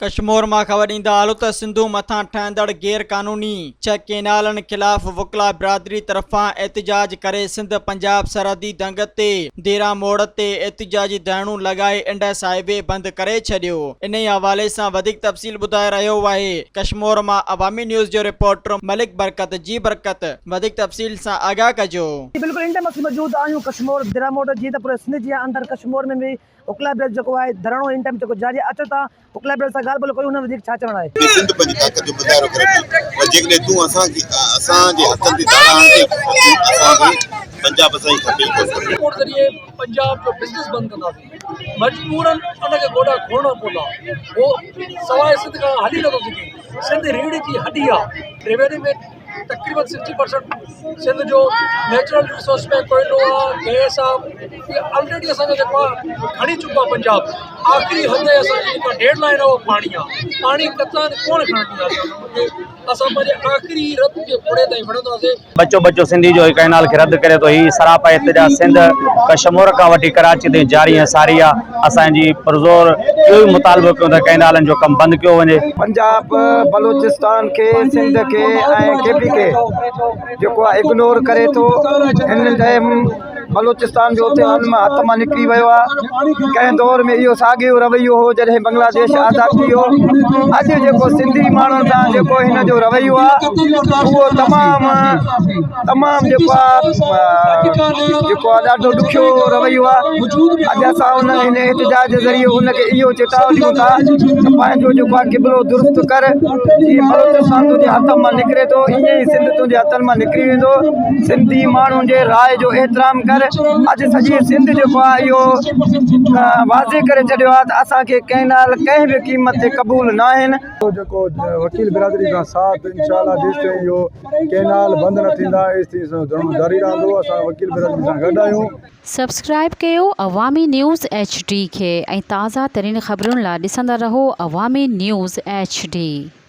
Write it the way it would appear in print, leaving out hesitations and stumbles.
ڪشمور مان خبر ڏيندا هلو ته سنڌو مٿان ٺهندڙ غير قانوني ڇهه ڪينالن خلاف وڪلا برادري طرفان احتجاج ڪري سنڌ پنجاب سرحدي دنگ تي ديرا موڙ تي احتجاجي ڌرڻو لڳائي انڊس هاء وي بند ڪري ڇڏيو انهي حوالي سان وڌيڪ تفصيل ٻڌائي رهيو آهي ڪشمور مان عوامي نيوز جو رپورٽر ملڪ برڪت جي برڪت وڌيڪ تفصيل سان آگاهه ڪجو. جي بلڪل ان ٽائيم اسين موجود آهيون ڪشمور ديرا موڙ جيئن ته پوري سنڌ جي اندر ڪشمور ۾ به اوڪلا بريج جيڪو آهي ڌرڻو ان ٽائيم جيڪو جاري آهي اچو ته اوڪلا بريج سان ڳالهه ٻولهه ڪيون هن وڌيڪ ڇا چوڻ آهي. ته سنڌ پنهنجي طاقت جو مظاهرو ڪري پئي پر جيڪڏهن تون اسان کي اسان جي حقن تي ڌاڙا هڻندين ته تون اسان کي پنجاب سان ئي کپي ڪونه کپي. ڪورٽ ذريعي پنجاب جو بزنس بند ڪنداسين مجبورن ان کي گوڏا کوڙڻا پوندا هو سواء سنڌ کان هلي نٿو سگهي سنڌ ريڙهه جي هڏي آهي ريونيو ۾ تقريبن سڪسٽي پرسنٽ سنڌ جو نيچرل ريسورس ۾ ڪوئلو آ گئس آ اهي آلريڊي اسان جو جيڪو آ کڻي چڪو آ پنجاب آخري حد اسان جي جيڪا ڊيڊ لائن آ اهو پاڻي آ پاڻي قطعا ڪونه کڻڻ ڏينداسين اسان پنهنجي آخري رت جي ڦڙي تائين وڙهنداسين. ٻچو ٻچو سنڌي جو هي ڪئنال کي رد ڪري ٿو هي سراپا احتجاج سنڌ ڪشمور کان وٺي ڪراچي تائين جاري ۽ ساري آ اسان جي پرزور اهو ئي مطالبو ڪيون ته ڪئنالن جو ڪم بند ڪيو وڃي. پنجاب بلوچستان کي سنڌ کي ۽ ڪي پي ڪي جيڪو آهي اگنور ڪري ٿو هن ٽائيم بلوچستان جو اتي هن مان هٿ مان نڪري ويو آهي ڪنهن دور ۾ اهو ساڳيو رويو هو جڏهن بنگلاديش آزاد ٿي ويو اڄ جيڪو سنڌي ماڻهن سان جيڪو هن جو رويو آهي اهو تمام تمام جيڪو آهي جيڪو آهي ڏاڍو ڏکيو رويو آهي اڄ اسان ان هن احتجاج جي ذريعي ان کي اهو چتاء ڏيون ٿا ته پنهنجو جيڪو آهي قبلو درست ڪر جيئن بلوچستان تنهنجي هٿ مان نڪري ٿو ائين ئي سنڌ تنهنجي هٿن مان نڪري ويندو سنڌي ماڻهن جي راء جو احترام ڪر اڄ سڄي سنڌ جيڪو آهي اهو واضح ڪري ڇڏيو آهي ته اسان کي ڪئنال ڪنهن به قيمت تي قبول ناهن. جيڪو وڪيل برادري سان ساٿ انشاء الله جيستائين اهو ڪئنال بند نه ٿيندا ايستائين اسان جو ڌرڻو جاري رهندو اسان وڪيل برادري سان گڏ آهيون. سبسڪرائيب ڪيو عوامي نيوز ايڇ ڊي کي ۽ تازه ترين خبرن لا ڏسندا رهو عوامي نيوز ايڇ ڊي.